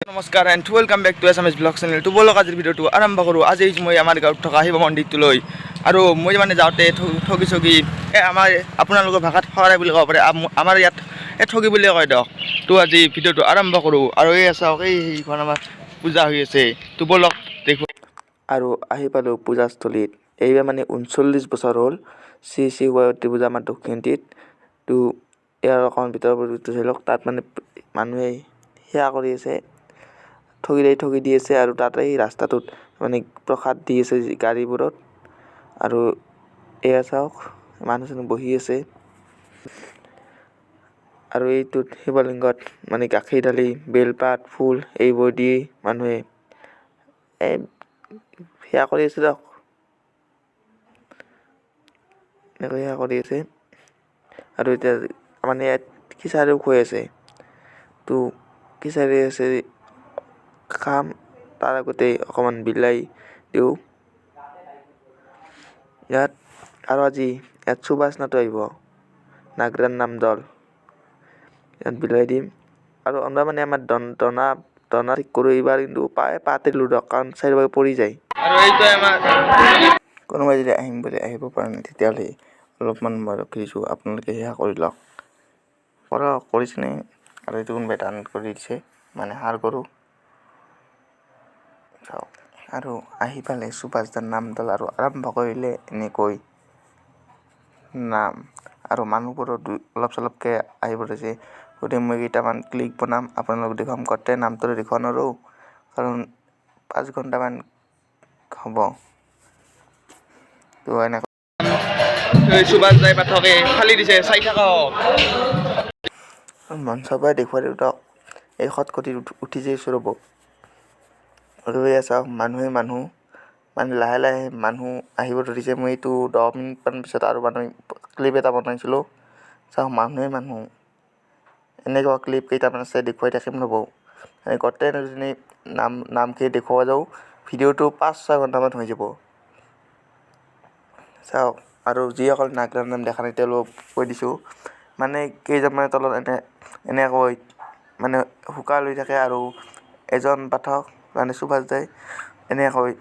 নমস্কাৰ and welcome back to Assamese vlog channel। তো ব'লক, আজিৰ ভিডিঅ'টো আৰম্ভ কৰোঁ। আজি আহিছোঁ মই আমাৰ গাঁৱত থকা শিৱ মন্দিৰটোলৈ। আৰু মই মানে যাওঁতে ঠগি চগি, এই আমাৰ আপোনালোকৰ ভাষাত শৰাই বুলি ক'ব পাৰে, আমাৰ ইয়াত এই ঠগি বুলিয়ে কয় দিয়ক। তো আজি ভিডিঅ'টো আৰম্ভ কৰোঁ। আৰু এই চাওক, এই সেইখন আমাৰ পূজা হৈ আছে। তো ব'লক দেখো। আৰু আহি পালোঁ পূজাস্থলীত। এইবাৰ মানে 39 বছৰ হ'ল শ্ৰী শ্ৰী শিৱৰাত্ৰি পূজা আমাৰ দক্ষিণহাটীত। তো ইয়াৰ অকণমান ভিতৰৰ পৰিৱেশটো চাই লওক। তাত মানে মানুহে সেৱা কৰি আছে, ঠগি দি ঠগি দি আছে। আৰু তাত এই ৰাস্তাটোত মানে প্ৰসাদ দি আছে গাড়ীবোৰত। আৰু এয়া চাওক, মানুহ চানুহ বহি আছে। আৰু এইটোত শিৱলিংগত মানে গাখীৰ ঢালি, বেলপাত, ফুল এইবোৰ দি মানুহে এই সেৱা কৰি আছে দিয়ক। এনেকৈ সেৱা কৰি আছে। আৰু এতিয়া মানে ইয়াত খিচাৰিও খুৱাই আছে। তো খিচাৰি আছে, খাম। তাৰ আগতে অকণমান বিলাই দিওঁ ইয়াত। আৰু আজি ইয়াত সুভাষ নাথো আহিব, নাগৰাৰ নাম দল। ইয়াত বিলাই দিম। আৰু আমৰা মানে আমাৰ দনা দনা ঠিক কৰোঁ এইবাৰ, কিন্তু পাতিলোঁ দিয়ক, কাৰণ চাৰিওফালে পৰি যায়। আৰু এইটোৱে আমাৰ কোনোবাই যদি আহিম বুলি আহিব পৰা নাই, তেতিয়াহ'লে অলপমান মই ৰখি দিছোঁ, আপোনালোকে সেয়া কৰি লওক, কৰক, কৰিছেনে? আৰু এইটো কোনোবাই দান কৰি দিছে, মানে ষাঁড় গৰু, চাওক। আৰু আহি পালে সুভাষ দাৰ নামদল আৰু আৰম্ভ কৰিলে এনেকৈ নাম। আৰু মানুহবোৰো অলপ চলপকৈ আহিব ধৰিছে। গতিকে মই কেইটামান ক্লিপ বনাম, আপোনালোক দেখুৱাম। গোটেই নামটো দেখুৱাব নোৱাৰোঁ, কাৰণ 5 ঘণ্টামান হ'ব। তো এনেকৈ এই সুভাষ দাই পাঠকে ফালি দিছে, চাই থাকক। মঞ্চৰ পৰাই দেখুৱাই দিওঁ দিয়ক। এই খটখটিত উঠি যাইছোঁ, ৰ'ব। আৰু এয়া চাওক, মানুহে মানুহ, মানে লাহে লাহে মানুহ আহিব ধৰিছে। মই এইটো 10 মিনিটমান পিছত আৰু মানুহ ক্লিপ এটা বনাইছিলোঁ। চাওক, মানুহে মানুহ। এনেকুৱা ক্লিপ কেইটামান আছে, দেখুৱাই থাকিম ৰ'ব। গোটেই যদি নামখিনি দেখুৱাব যাওঁ, ভিডিঅ'টো 5-6 ঘণ্টামান হৈ যাব। চাওক, আৰু যিসকল নাগৰা নাম দেখা নাই, তেওঁলোকক কৈ দিছোঁ, মানে কেইজনমানে তলত এনেকৈ মানে হুকা লৈ থাকে আৰু এজন পাঠক মানে সুভাষ দাই এনেকৈ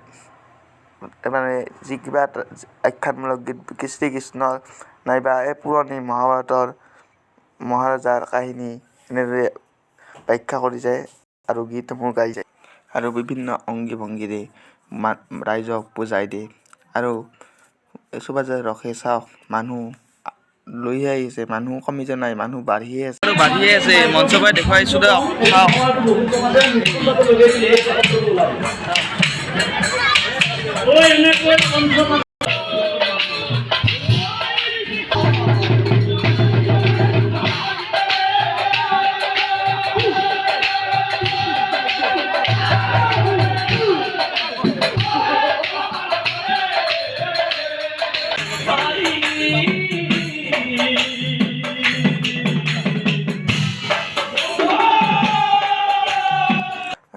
মানে যি কিবা এটা আখ্যানমূলক গীত, শ্ৰীকৃষ্ণৰ নাইবা এই পুৰণি মহাভাৰতৰ মহাৰাজাৰ কাহিনী এনেদৰে ব্যাখ্যা কৰি যায় আৰু গীতসমূহ গাই যায় আৰু বিভিন্ন অংগী ভংগীৰে ৰাইজক বুজাই দিয়ে। আৰু সুভাষ দাই ৰখে। চাওক, মানুহ লৈহে আহিছে, মানুহ কমি যোৱা নাই, মানুহ বাঢ়িয়ে আছে। আৰু বাঢ়িয়ে আছে। মঞ্চৰ পৰাই দেখুৱাইছোঁ দিয়ক, চাওক।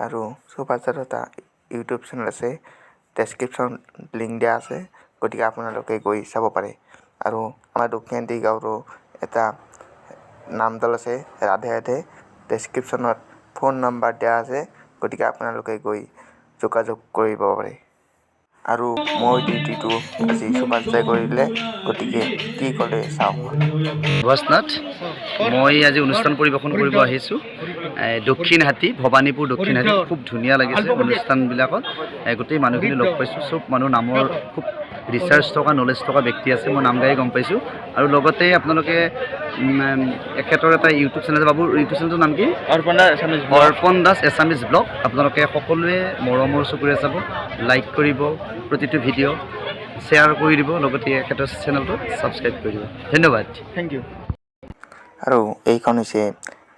আৰু সুভাষ দাৰ এটা ইউটিউব চেনেল আছে, ডেছক্ৰিপশ্যন লিংক দিয়া আছে, গতিকে আপোনালোকে গৈ চাব পাৰে। আৰু আমাৰ দক্ষিণহাটী গাঁৱৰো এটা নামদল আছে, ৰাধে ৰাধে। ডেছক্ৰিপশ্যনত ফোন নম্বৰ দিয়া আছে, গতিকে আপোনালোকে গৈ যোগাযোগ কৰিব পাৰে। আৰু মই ডিউটিটো আজি সুভাষ দাই কৰিলে, গতিকে কি ক'লে চাওক। সুভাষ নাথ। মই আজি অনুষ্ঠান পৰিৱেশন কৰিব আহিছোঁ দক্ষিণহাটী, ভৱানীপুৰ দক্ষিণহাটী। খুব ধুনীয়া লাগিছে অনুষ্ঠানবিলাকত। গোটেই মানুহখিনি লগ পাইছোঁ। চব মানুহ নামৰ খুব ৰিচাৰ্চ থকা, নলেজ থকা ব্যক্তি আছে, মই নাম গাই গম পাইছোঁ। আৰু লগতে আপোনালোকে এখেতৰ এটা ইউটিউব চেনেল আছে। বাবুৰ ইউটিউব চেনেলটোৰ নাম কি? অৰ্পণ দা এছামিজ ব্লগ। অৰ্পণ দাস এছামিজ ব্লগ। আপোনালোকে সকলোৱে মৰমৰ চকুৰে চাব, লাইক কৰিব, প্ৰতিটো ভিডিঅ' শ্বেয়াৰ কৰি দিব, লগতে এখেতৰ চেনেলটো ছাবস্ক্ৰাইব কৰি দিব। ধন্যবাদ। Thank you. আৰু এইখন হৈছে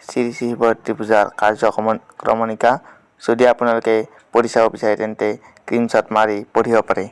শ্ৰী শ্ৰী শিৱৰাত্ৰি পূজাৰ কাৰ্যক্ৰমণিকা। যদি আপোনালোকে পঢ়ি চাব বিচাৰে, তেন্তে স্ক্ৰীনশ্বট মাৰি পঢ়িব পাৰে।